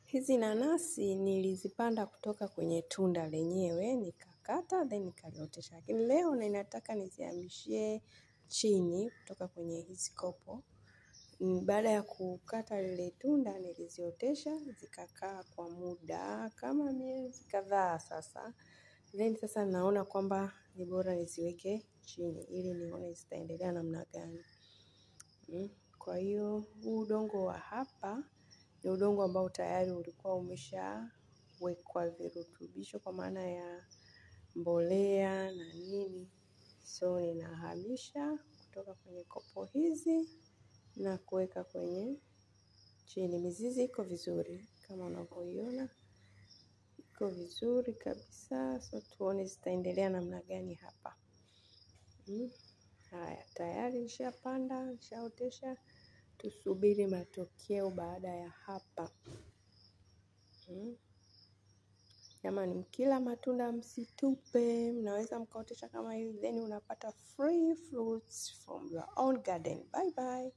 Hizi nanasi nilizipanda kutoka kwenye tunda lenyewe, nikakata then nikaliotesha. Lakini leo ninataka nizihamishie chini kutoka kwenye hizi kopo. Baada ya kukata lile tunda niliziotesha, zikakaa kwa muda kama miezi kadhaa sasa. Then sasa naona kwamba ni bora niziweke chini ili nione zitaendelea namna gani. Kwa hiyo huu udongo wa hapa ni udongo ambao tayari ulikuwa umeshawekwa virutubisho kwa maana ya mbolea na nini. So ninahamisha kutoka kwenye kopo hizi na kuweka kwenye chini. Mizizi iko vizuri kama unavyoiona, iko vizuri kabisa. So tuone zitaendelea namna gani hapa. Haya, tayari nishapanda, nishaotesha. Tusubiri matokeo baada ya hapa. Jamani, mkila matunda msitupe, mnaweza mkaotesha kama hivi, then unapata free fruits from your own garden. Bye bye.